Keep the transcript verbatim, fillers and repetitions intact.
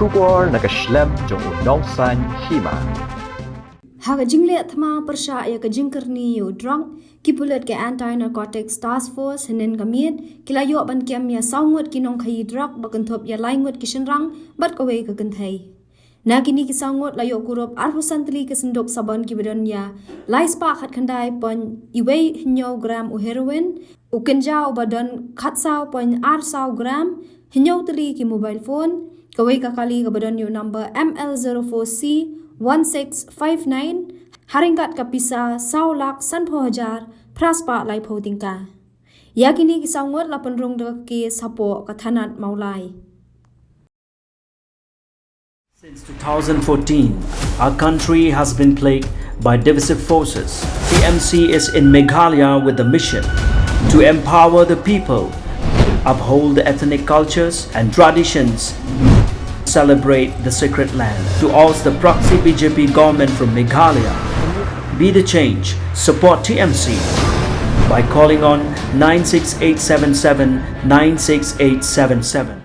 Khubor na ka shlem jong u nongsan hima. Ha ka jingleh thma pyrshah ïa ka jingkyrni ïa u drok, ki pulit ka Anti Narcotics Task Force hynnin ka miet ki la ïoh ban kem ïa saw ngut ki nongkhaïi drok ba kynthup ïa lai ngut ki shynrang bad kawei ka kynthei. Na kine ki saw ngut la ïoh kurup arphew san tylli ki synduk sabon kiba don ïa lai spah khatkhyndai point wei hynñiew gram u heroin, u kynja uba don khatsaw point ar saw gram, hynñiew tylli ki mobile phone, kawei ka kali kaba don ïa u number M L zero four C one six five nine, ha ryngkat ka pisa saw lak sanphew hajar phra spah laiphew tyngka. Ïa kine ki saw ngut la pynrung da ka case hapoh ka thanat Mawlai. Since two thousand fourteen, our country has been plagued by divisive forces. T M C is in Meghalaya with the mission to empower the people, uphold the ethnic cultures and traditions, celebrate the sacred land. To oust the proxy B J P government from Meghalaya, be the change, support T M C by calling on nine six eight seven seven nine six eight seven seven.